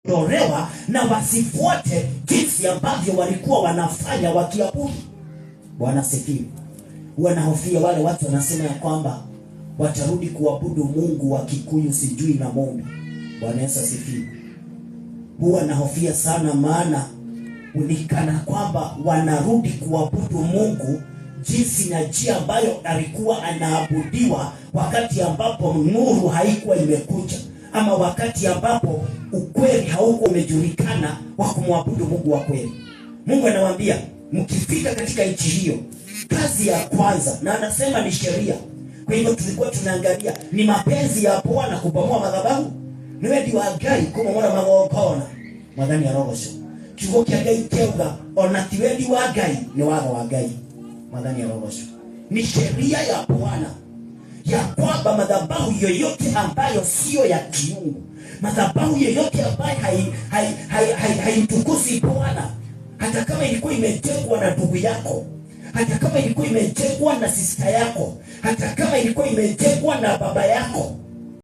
Kuondolewa na wasifuate jinsi ambavyo walikuwa wanafanya wakiabudu. Bwana sifiwe. Wanahofia wale watu wanasema ya kwamba watarudi kuabudu Mungu wa Kikuyu sijui na Mombi. Bwana Yesu asifiwe. Huwa nahofia sana, maana ni kana kwamba wanarudi kuabudu Mungu jinsi na njia ambayo alikuwa anaabudiwa wakati ambapo nuru haikuwa imekuja, ama wakati ambapo ukweli haukuwa umejulikana wa kumwabudu Mungu wa kweli. Mungu anawaambia mkifika katika nchi hiyo, kazi ya kwanza, na anasema ni sheria. Kwa hivyo tulikuwa tunaangalia ni mapenzi ya Bwana kubomoa madhabahu, ni wendi wa Ngai kumomora magongona. Mwathani arogocwo. Kiugo kia Ngai kĩauga ona ti wendi wa Ngai, ni watho wa Ngai. Mwathani arogocwo. Ni sheria ya Bwana ya kwamba madhabahu yoyote ambayo sio ya kiungu, madhabahu yoyote ambayo haimtukuzi Bwana, hata kama ilikuwa imejengwa na ndugu yako, hata kama ilikuwa imejengwa na sista yako, hata kama ilikuwa imejengwa na baba yako,